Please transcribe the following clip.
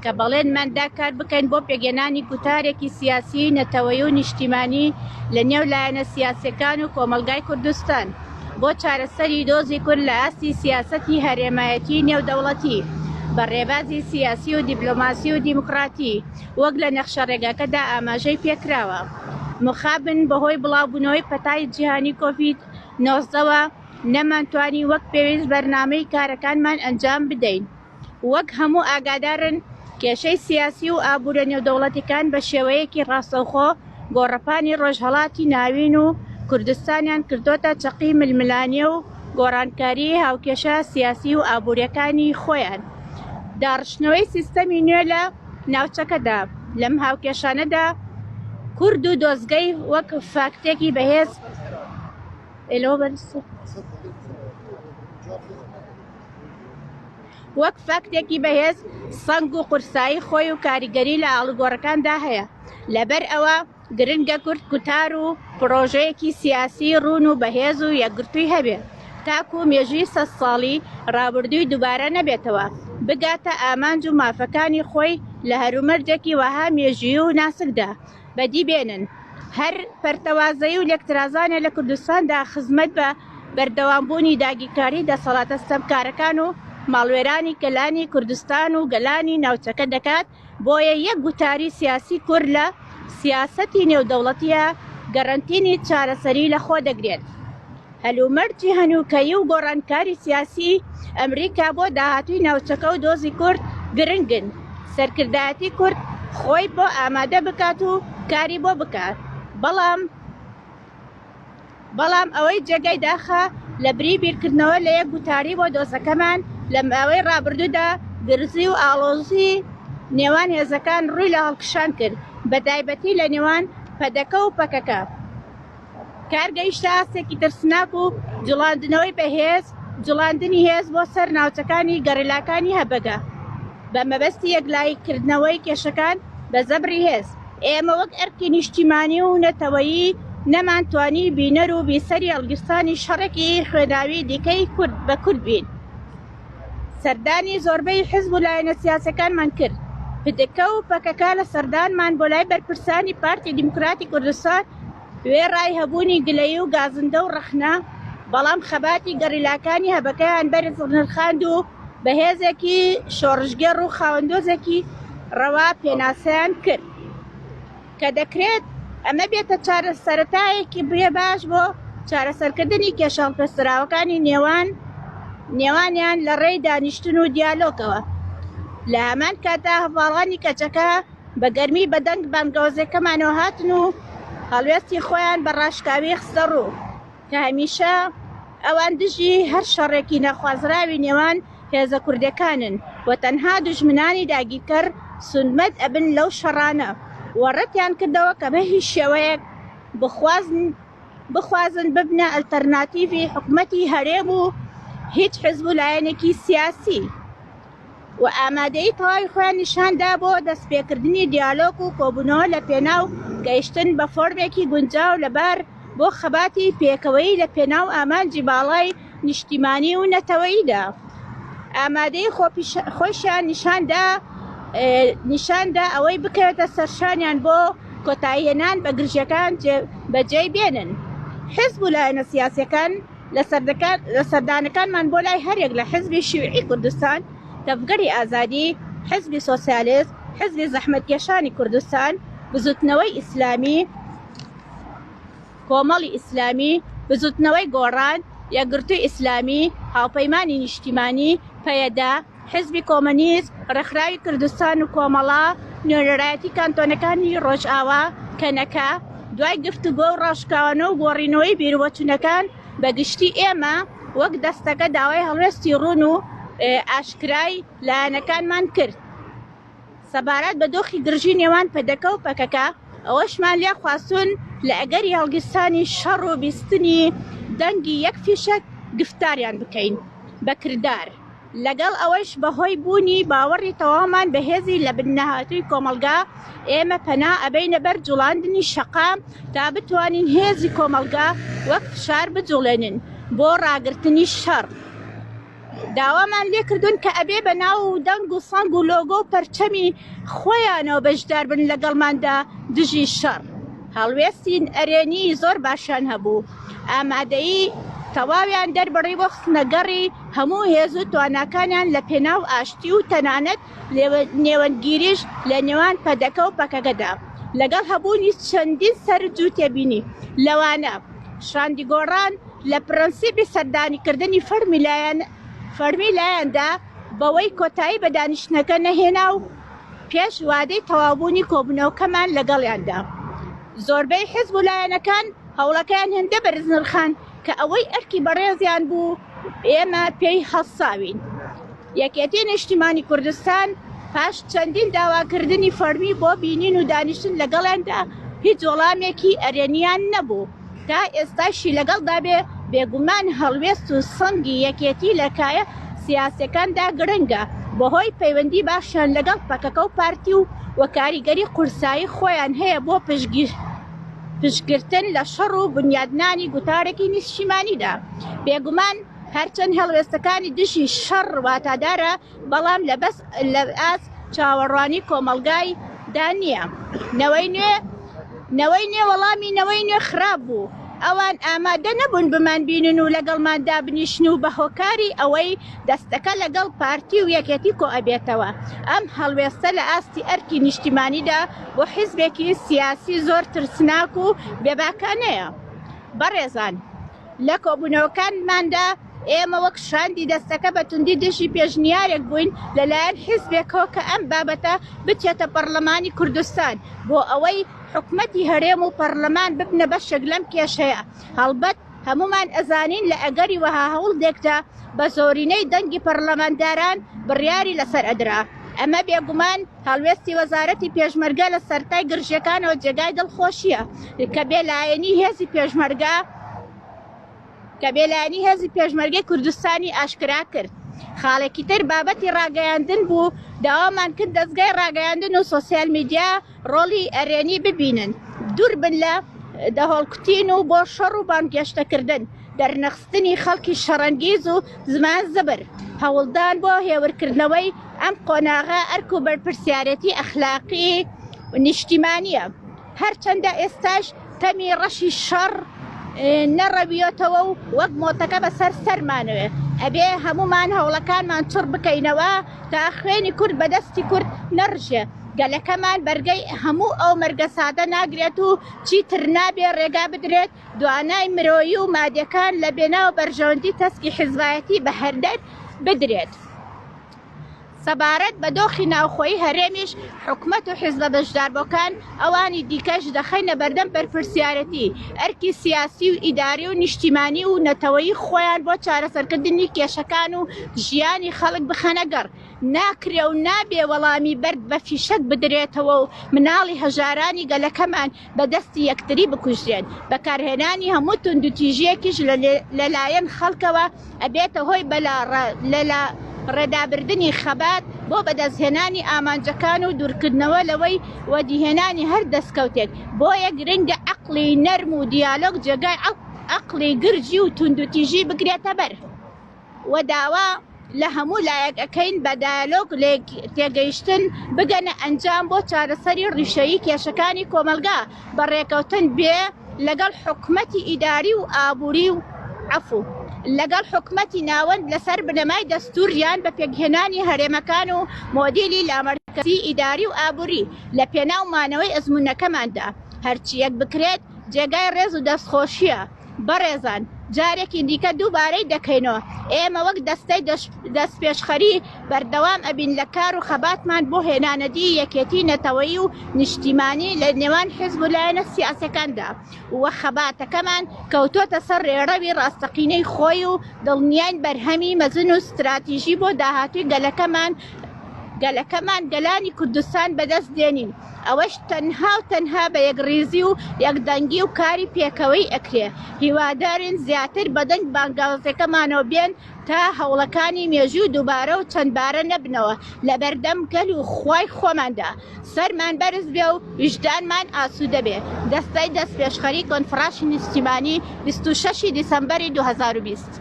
کە بەڵێنمان دا کار بکەین بۆ پێکهێنانی گوتارێکی سیاسیی نەتەوەیی و نیشتیمانی لە نێو لایەنە سیاسیەکان و کۆمەڵگای کوردستان بۆ چارەسەری دۆزی کورد لە ئاستی سیاسەتی هەرێمایەتی نێودەوڵەتی بە ڕێبازی سیاسی و دیبلۆماسی و دیموکراتی وەک لە نەخشەڕێگاکەدا ئاماژەی پێکراوە. مخابن بەهۆی بڵاوبوونەوەی پەتای جیهانی کۆڤید 19 وە نەمانتوانی وەک پێویست بەرنامەی کارەکانمان ئەنجام بدەین. وەک هەموو ئاگادارن کێشەی سیاسی و ئابوورە نێودەوڵەتیکان بە شێوەیەکی ڕاستەوخۆ گۆڕەپانی ڕۆژهەڵاتی ناوین و کوردستانیان کردۆتە چەقی ململانێ و گۆڕانکاری هاوکێشە سیاسی و ئابووریەکانی خۆیان داڕشتنەوەی سیستەمی نوێ لە ناوچەکەدا لەم هاوکێشانەدا کورد و دۆزگەی وەک فاکتێکی بەهێز وەک فاکتێکی بەهێز سەنگ و قورسایی خۆی و کاریگەری لە ئاڵوگۆڕەکاندا هەیە، لەبەر ئەوە گرنگە کورد گوتار و پڕۆژەیەکی سیاسی ڕوون و بەهێز و یەکگرتووی هەبێ تاکوو مێژووی سەدساڵی ڕابردووی دووبارە نەبێتەوە، بگاتە ئامانج و مافەکانی خۆی لە هەلومەرجێکی وەها مێژوویی و ناسکدا. بەدی بێنن. هەر پەرتەوازەیی و لێکترازانێ لە کوردستاندا خزمەت بە بەردەوامبوونی داگیرکاری دەسەڵاتە ستەمکارەکان و ماڵوێرانی گەلانی کوردستان و گەلانی ناوچەکە دەکات، بۆیە یەک گوتاری سیاسی کورد لە سیاسەتی نێودەوڵەتییە گەرەنتینی چارەسەری لە خۆ دەگرێت. هەلومەرجی هەنووکەیی و گۆڕانکاری سیاسی ئەمریکا بۆ داهاتووی ناوچەکە و دۆزی کورد گرنگن، سەرکردایەتی کورد خۆی بۆ ئامادە بکات و کاری بۆ بکات، بەڵام بەڵام ئەوەی جێگای داخە لەبری بیرکردنەوە لە یەک گوتاری بۆ دۆزەکەمان لە ماوەی ڕابردوودا گرژی و ئاڵۆزی نێوان هێزەکان ڕووی لە هەڵکشان کرد بەتایبەتی لە نێوان پەدەکە و پەکەکە. کار گەیشتە ئاستێکی ترسناک و جوڵاندنەوەی بەهێز، جوڵاندنی هێز بۆ سەر ناوچەکانی گەریلاکانی هەبەگە بە مەبەستی یەکلایی کردنەوەی کێشەکان بە زەبری هێز. ئێمە وەک ئەرکی نیشتیمانی و نەتەوەیی نەمانتوانی بینەر و بیسەری هەڵگیرسانی شەڕێکی خوێناوی دیکەی کورد بە کورد بین. سەردانی زۆربەی حزب و لایەنە سیاسەکانمان کرد. پدکە و پەکەکە لە سەردانمان بۆ لای بەرپرسانی پارتی دیموکراتی کوردستان وێڕای هەبوونی گلەیی و گازندە و ڕەخنە، بەڵام خەباتی گەریلاکانی هەبەکەیان بەرز نرخاند و بە هێزێکی شۆڕشگێڕ و خاوەن دۆزێکی ڕەوا پێناسەیان کرد. کە دەکرێت ئەمە بێتە سەرەتایەکی بێ باش بۆ چارەسەرکردنی کێشە هەڵپەسێراوەکانی نێوان نێوانیان لە ڕێی دانیشتن و دیالۆگەوە. لە هەمان کاتدا هەڤاڵانی کەچەکە بە گەرمی بە دەنگ بانگەوازەکەمانەوە هاتن و هەڵوێستی خۆیان بە ڕاشکاوی خستە ڕوو کە هەمیشە ئەوان دژی هەر شەڕێکی نەخوازراوی نێوان هێزە کوردەکانن و تەنها دوژمنانی داگیرکەر سوودمەند ئەبن لەو شەڕانە و ڕەتیان کردەوە کە بە هیچ شێوەیەک بخوازن بخوازن ببنە ئەلتەرناتیڤی حکومەتی هەرێم و هیچ حزب و لایەنێکی سیاسی. و ئامادەیی تەواوی خۆیان نیشان دا بۆ دەستپێکردنی دیالۆگ و کۆبوونەوە لە پێناو گەیشتن بە فۆرمێکی گونجاو لەبار بۆ خەباتی پێکەوەیی لە پێناو ئامانجی باڵای نیشتیمانی و نەتەوەییدا. ئامادەیی خۆیشیان نیشان دا نیشان دا ئەوەی بکەوێتە سەرشانیان بۆ کۆتاییهێنان بە گرژیەکان بەجێی بێنن. حزب و لایەنە سیاسیەکان لە سەردانەکانمان بۆ لای هەریەک لە حزبی شیوعی کوردستان، تەڤگەری ئازادی، حزبی سۆسیالیست، حزبی زەحمەتکێشانی کوردستان، بزوتنەوەی ئیسلامی، کۆمەڵی ئیسلامی، بزوتنەوەی گۆڕان، یەکگرتووی ئیسلامی، هاوپەیمانی نیشتیمانی، پەیەدە، حزبی کۆمەنیست، ڕێکخراوی کوردستان و کۆمەڵە، نوێنەرایەتی کانتۆنەکانی ڕۆژئاوا، کەنەکە، دوای گفتوگۆ و ڕاشکاوانە و گۆڕینەوەی بیروبۆچوونەکان بە گشتی ئێمە وەک دەستەکە داوای هەڵوێستی ڕوون و ئاشکرای لایەنەکانمان کرد سەبارەت بە دۆخی گرژی نێوان پەدەکە و پەکەکە، ئەوەشمان لێ خواستوون لە ئەگەری هەڵگیرسانی شەڕ و بیستنی دەنگی یەک فیشەک گفتاریان بکەین بە کردار. لەگەڵ ئەوەیش بەهۆی بوونی باوەڕی تەواومان بە هێزی لەبننەهاتووی کۆمەڵگا، ئێمە پەنا ئەبەینە بەر جوڵاندنی شەقام تا بتوانین هێزی کۆمەڵگا وەک فشار بجوڵێنین بۆ ڕاگرتنی شەڕ. داوامان لێکردوون کە ئەبێ بە ناو و دەنگ و سەنگ و لۆگۆ و پەرچەمی خۆیانەوە بەشدار بن لەگەڵماندا دژی شەڕ. هەڵوێستی ئەرێنی زۆر باشیان هەبوو، ئامادەیی تەواویان دەربڕی بۆ خستنەگەڕی هەموو هێز و تواناکانیان لە پێناو ئاشتی و تەنانەت نێوەندگیریش لە نێوان پەدەکە و پەکەکەدا، لەگەڵ هەبوونی چەندین سەرنج و تێبینی، لەوانە شاندی گۆڕان لە پرەنسیپی سەردانیکردنی فەرمی لایەندا بەوەی کۆتایی بە دانیشتنەکە نەهێنا و پێش وادەی تەواوبوونی کۆبوونەوەکەمان لەگەڵیاندا زۆربەی حزب و لایەنەکان هەوڵەکەیان هێندە بەرز نرخاند کە ئەوەی ئەرکی بەڕێزیان بوو ئێمە پێی هەڵساوین. یەکێتی نیشتیمانی کوردستان پاش چەندین داواکردنی فەرمی بۆ بینین و دانیشتن لەگەڵیاندا هیچ وەڵامێکی ئەرێنیان نەبوو تا ئێستاشی لەگەڵدا بێ بێگومان هەڵوێست و سەنگی یەکێتی لە کایە سیاسیەکاندا گرنگە بەهۆی پەیوەندی باشیان لەگەڵ پەکەکە و پارتی و و کاریگەری قورسایی خۆیان هەیە بۆ پشتگرتن لە شەڕ و بنیادنانی گوتارێکی نیشتیمانیدا بێگومان هەرچەند هەڵوێستەکانی دژی شەڕ واتادارە، بەڵام لە بەس لە ئاست چاوەڕوانی کۆمەڵگای دا نییە. نەوەی نوێ نەوەی نوێ وەڵامی نەوەی نوێ خراپ بوو. ئەوان ئامادە نەبوون بمانبینن و لەگەڵمان دابنیشن و بە هۆکاری ئەوەی دەستەکە لەگەڵ پارتی و یەکێتی کۆئەبێتەوە. ئەم هەڵوێستە لە ئاستی ئەرکی نیشتیمانیدا بۆ حیزبێکی سیاسی زۆر ترسناک و بێباکانەیە. بەڕێزان! لە کۆبوونەوەکانماندا ئێمە وەک شاندی دەستەکە بە توندی دژی پێشنیارێک بووین لەلایەن حیزبێکەوە کە ئەم بابەتە بچێتە پەڕلەمانی کوردستان بۆ ئەوەی حکومەتی هەرێم و پەڕلەمان ببنە بەشێک لەم کێشەیە. هەڵبەت هەموومان ئەزانین لە ئەگەری وەها هەوڵدێکدا بە زۆرینەی دەنگی پەڕلەمانداران بڕیاری لەسەر ئەدرا. ئەمە بێگومان هەڵوێستی وەزارەتی پێشمەرگە لە سەرتای گرژیەکانەوە جێگای دڵخۆشیە کە بێلایەنی هێزی پێشمەرگە کە بێلایەنی هێزی پێشمەرگەی کوردستانی ئاشکرا کرد. خاڵێکی تر بابەتی ڕاگەیاندن بوو، داوامان کرد دەزگای ڕاگەیاندن و سۆسیال میدیا ڕۆڵی ئەرێنی ببینن، دوور بن لە دەهۆڵکوتین و بۆ شەڕ و بانگێشتەکردن، دەرنەخستنی خەڵکی شەڕەنگیز و زمان زبر، هەوڵدان بۆ هێورکردنەوەی ئەم قۆناغە ئەرک و بەرپرسیارێتی ئەخلاقی و نیشتیمانییە. هەرچەندە ئێستاش تەمی ڕەشی شەڕ نەڕەویۆتەوە و وەک مۆتەکە بەسەر سەرمانەوێ، ئەبێ هەموومان هەوڵەکانمان چڕ بکەینەوە تا خوێنی کورد بە دەستی کورد نەڕژێ. گەلەکەمان بەرگەی هەموو ئەو مەرگەساتە ناگرێت و چیتر نابێ ڕێگا بدرێت دوانای مرۆیی و مادیەکان لە بێناو بەرژەوەندی تەسکی حیزبایەتی بە هەردەر بدرێت. سەبارەت بە دۆخی ناوخۆیی هەرێمیش حکومەت و حیزبە بەشداربووەکان ئەوانی دیکەش دەخەینە بەردەم بەرپرسیارەتی ئەرکی سیاسی و ئیداری و نیشتیمانی و نەتەوەیی خۆیان بۆ چارەسەرکردنی کێشەکان و ژیانی خەڵک بخەنە گەڕ. ناکرێ و نابێ وەڵامی بەرد بە فیشەک بدرێتەوە و مناڵی هەژارانی گەلەکەمان بە دەستی یەکتری بکوژرێن، بەکارهێنانی هەموو توندوتیژییەکیش لەلایەن خەڵکەوە ئەبێتە هۆی بەلاڕێدابردنی خەبات بۆ بەدەستهێنانی ئامانجەکان و دوورکردنەوە لەوەی وەدیهێنانی هەر دەستکەوتێک، بۆیە گرنگە عەقڵی نەرم و دیالۆگ جێگای عەقڵی گرژی و توندوتیژی بگرێتەبەر. و داوا لە هەموو لایەک ئەکەین بە دایەلۆگ لێک تێگەیشتن بگەنە ئەنجام بۆ چارەسەری ڕیشەیی کێشەکانی کۆمەڵگا بە ڕێکەوتن بێ لەگەڵ حکومەتی ئیداری و ئابووری و عەفو لەگەڵ حکومەتی ناوەند لەسەر بنەمای دەستور یان بە پێکهێنانی هەرێمەکان و مۆدیلی لامەرکەزی ئیداری و ئابووری لە پێناو مانەوەی ئەزموونەکەماندا هەرچییەک بکرێت جێگای ڕێز و دەستخۆشییە. بەڕێزان جارێکی دیکە دووبارەی دەکەینەوە، ئێمە وەک دەستەی دەستپێشخەری بەردەوام ئەبین لە کار و خەباتمان بۆ هێنانەدی یەکێتی نەتەوەیی و نیشتیمانی لە نێوان حیزب و لایەنە سیاسیەکاندا و خەباتەکەمان کەوتۆتە سەر ڕێڕەوی ڕاستەقینەی خۆی و دڵنیاین بەرهەمی مەزن و ستراتیژی بۆ داهاتووی گەلەکەمان گەلەکەمان گەلانی کوردستان بەدەست دێنین. ئەوەش تەنها و تەنها بە یەکڕیزی و یەکدەنگی و کاری پێکەوەیی ئەکرێ، هیوادارین زیاتر بەدەنگ بانگەوازەکەمانەوە بێن تا هەوڵەکانی مێژوو دووبارە و چەندبارە نەبنەوە لەبەردەم گەل و خوای خۆماندا سەرمان بەرز بێ و ویژدانمان ئاسوودە بێ. دەستەی دەستپێشخەری کۆنفڕانسی نیشتیمانی 26 ی دیسەمبەری 2020.